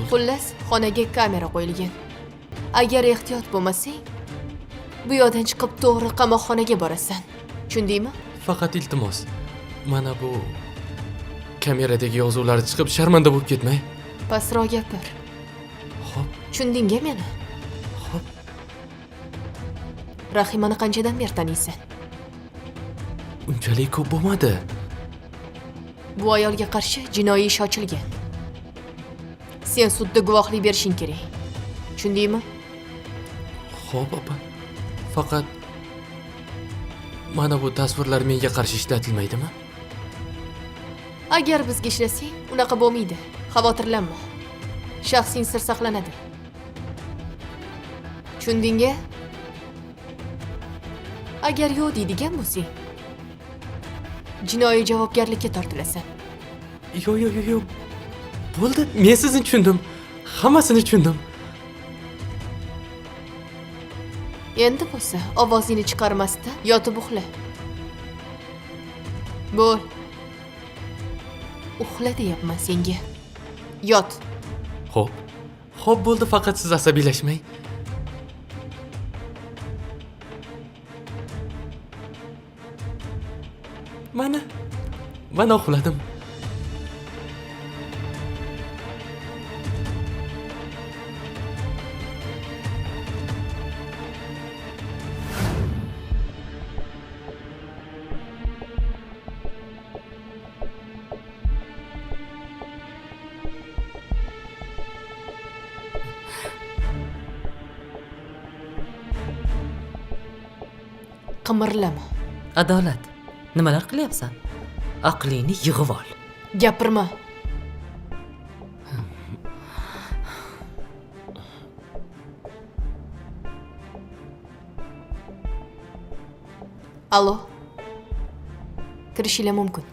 Xullas, xonaga kamera qo'yilgan. Agar ehtiyot bo'lmasang, bu yoqdan chiqib to'g'ri qamoqxonaga borasan. Tushundingmi? Faqat iltimos, mana bu kameradagi yozuvlar chiqib sharmanda bo'lib ketmay. Pastroq gapir. Xo'p. Tushundingmi meni? Xo'p. Rahimani qanchadan beri taniysan? Unchalik ko'p bo'lmadi. Bu ayolga qarshi jinoiy ish ochilgan. Sen sudda guvohlik berishing kerak. Tushundingmi? Xo'p, opa. Faqat mana bu tasvirlar menga qarshi ishlatilmaydimi? Agar bizga ishlasang, unaqa bo'lmaydi. Xavotirlanma. Shaxsing sir saqlanadi. Tushundingmi? Agar yo'q deydigan bo'lsang, jinoiy javobgarlikka tortilasan. Yo'q, yo'q, yo'q, yo'q. Bo'ldi, men sizni tushundim. Hammasini tushundim. Endi bo'lsa, ovozingni chiqarmasdan yotib uxla. Bo'l. Uxla deyapman senga. Yot. Xo'p. Xo'p bo'ldi, faqat siz asabiylashmang. Mana. Mana uxladim. Qimirlama. Adolat, nimalar qilyapsan? Aqlingni yig'ib ol. Gapirma. Allo. Kirishinglar mumkin.